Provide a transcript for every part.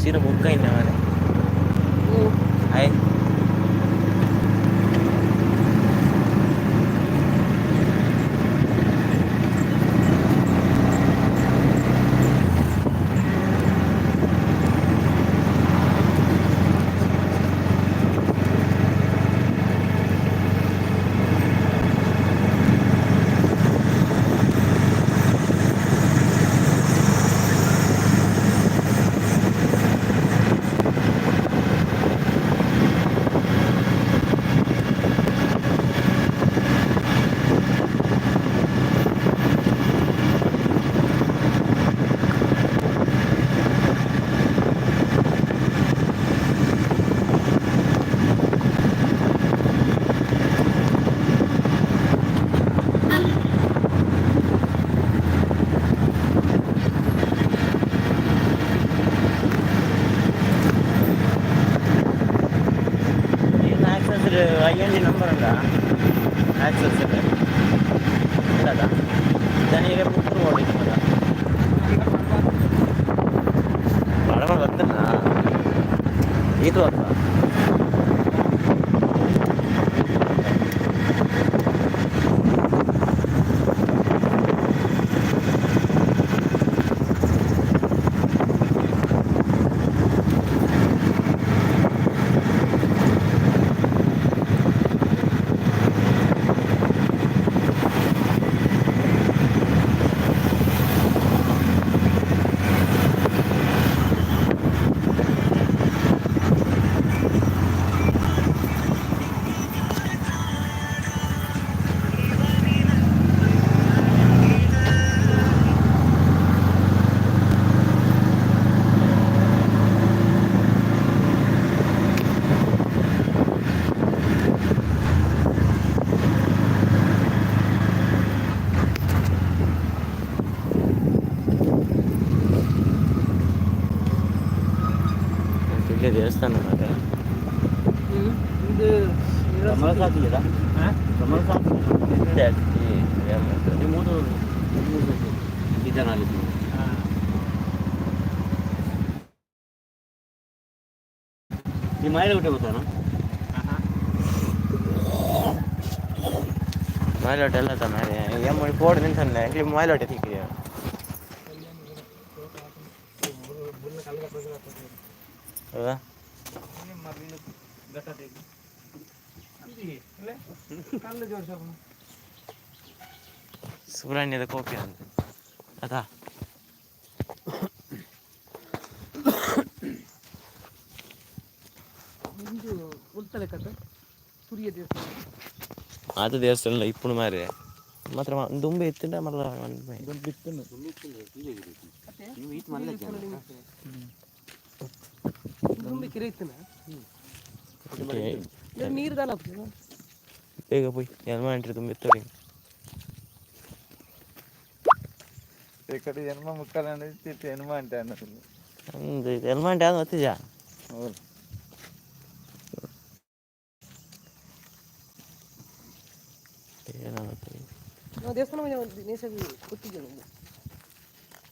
ಸೀರೆ ಬುಕ್ಕ ಇನ್ನ ಮಾರೆ ಆಯ್. ಏನು access I N D number ಉಂಟಾ ಆಕ್ಸಸ್ ಇಲ್ಲದ ದನಿಗೆ ಪುತ್ತೂರು ಓಡಿ ಮಗ ಬಡವ ಗೊತ್ತಲ್ಲ ಇದು ಅರ್ಥ. ಇಲ್ಲಿ ದೇವಸ್ಥಾನ ಮಾರೆ. ಇದು ಮಾಲೋಟೆ ಅಲ್ಲ ಮಾರೆ, ಎಮ್ಮ ಪೋಡು ನಿಂತಲ್ಲ ಇಲ್ಲಿ ಮಾಲೋಟೆ ತಿಕ್ಕಿದೆ. ಹೌದಾ? ಸುಬ್ರಹ್ಮಣ್ಯದ ಕೋಪಿ ಅಂತ ಅದಾ. ಇದು ಉಲ್ತಲೆ ಕತೆ ಸೂರ್ಯ ದೇವಸ್ಥಾನ. ಆತ ದೇವಸ್ಥಾನ ಇಪ್ಪುನು ಮಾರೆ, ಮಾತ್ರ ದುಂಬೆ ಇತ್ತಿಂಡ ಮಲ್ಲ. ದುಂಬೆ ಕೆರೆ ಇತ್ತನ ನೀರು ದಾಲ. ಬೇಗ ಪೋಯ್ ಎಲ್ಮಾಂಟ್ರಿ ತುಂಬ ಇತ್ತರಿ. ఇక్కడ ఎనుమ ముక్కలు అనేది ఎనుమ అంటే అన్నది. ಅಂದು ಎಲ್ಮಾಂಟಿ ಅದು ಗೊತ್ತಿಜಾ. అవును. ನಾವು ದೇವಸ್ಥಾನ ನೇಸಾಗಿ ಗೊತ್ತಿದ್ದೆ.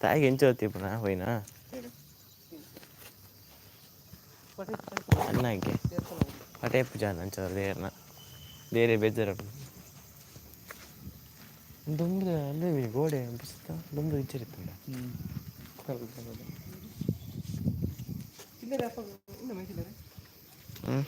ತಾಯಿಗೆ ಎಂಚ ಹೊತ್ತಿಪ್ಪುನ ಹೋಯ್ನಾ ಅನ್ನಾಗೆ. ದೇವಸ್ಥಾನ. ಪಟೇ ಪೂಜಾ ಅಂಚ ದೇರ್ನ ಬೇರೆ ಬೇಜಾರ ದುಂಬುದ ಅಲ್ಲಿ ಗೋಡೆ ಪುಸ್ತಕ ದುಂಬು ಇಚ್ಚರಿತ್ತುಂಡ. ಚಿಲ್ಲರೆ ಅಪ್ಪ ಇನ್ನು ಚಿಲ್ಲರೆ. ಹ್ಞೂ.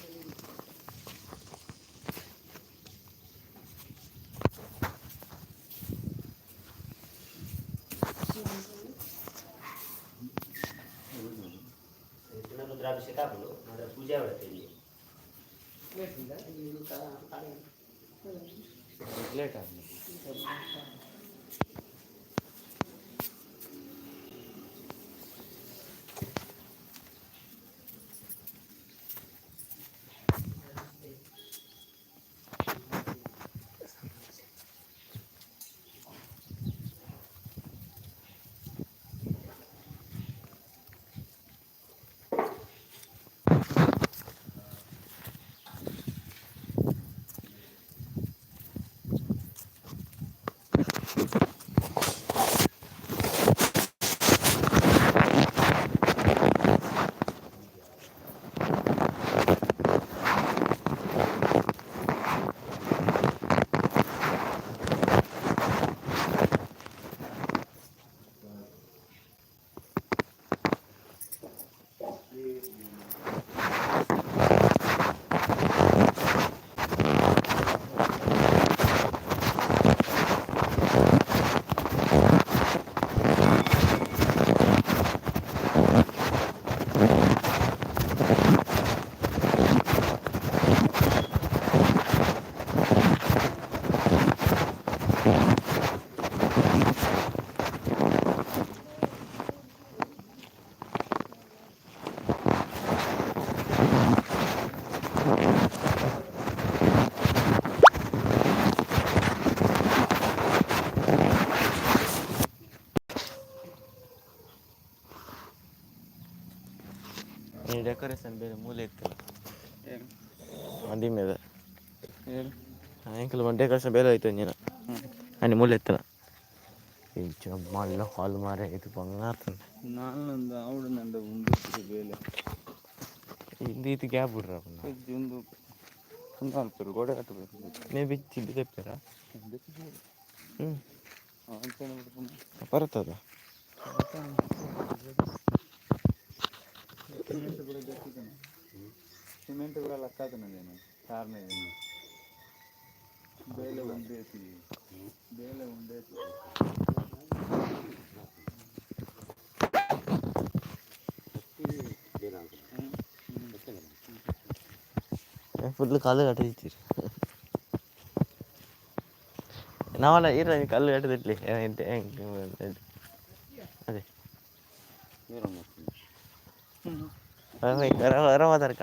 ರುದ್ರಾಭಿಷೇಕ ಆಪುಂಡು ಮಾತ್ರ ಪೂಜೆ ಆವಡತ್ತೆ ಇಲ್ಲಿ. ಲೇಟ್ ಆಗಿದೆ. ಈ ಡೆಕೋರೇಷನ್ ಬೇರೆ ಮೂಲೆ ಇತ್ತಲ್ಲ ಮದಿಮೆದ. ಏನು? ಎಂಕುಲು ಡೆಕೋರೇಷನ್ ಬೇರೆ ಆಯ್ತು ಒಂಜಿನ ಅಲ್ಲಿ ಮೂಲೆ ಇತ್ತಲ್ಲ. ಇಂಚ ಮಲ್ಲ ಹಾಲ್ ಮಾರೆ, ಇದು ಬಂಗಾರ. ನಾನೊಂದು ಅವಡು ನಂದು ಉಂಡು ಬೇಲೆ. ಇಂದು ಇದು ಗ್ಯಾಪ್ ಬಿಡ್ರ. ಒಂದು ಒಂದು ಅಲ್ಪ ಗೋಡೆ ಕಟ್ಟಬೇಕು. ಮೇ ಬಿ ಚಿಲ್ಲಿ ತೆಪ್ಪಾರ. ಹ್ಞೂ. ಅಂಚನೆ ಬಿಡ್ಕೊಂಡು. ಬರ್ತದ. ಸಿಮೆಂಟ್ ಕೂಡ ಜೊತೆಗೆ, ಸಿಮೆಂಟ್ ಕೂಡ ಲಕ್ಕಾತನದೇನು ಕಾರಣ ಏನು? ಬೇಲೆ ಉಂಡೇತಿ, ಬೇಲೆ ಉಂಡೇತಿ. ಫುಲ್ ಕಲ್ಲು ಕಟ್ಟಿದ್ದೀರಿ ನಾವಲ್ಲ ಇರ ಕಲ್ಲು ಕಟ್ಟದಿಟ್ಲಿ. ಅದೇ ರವಾದರ್ಕ.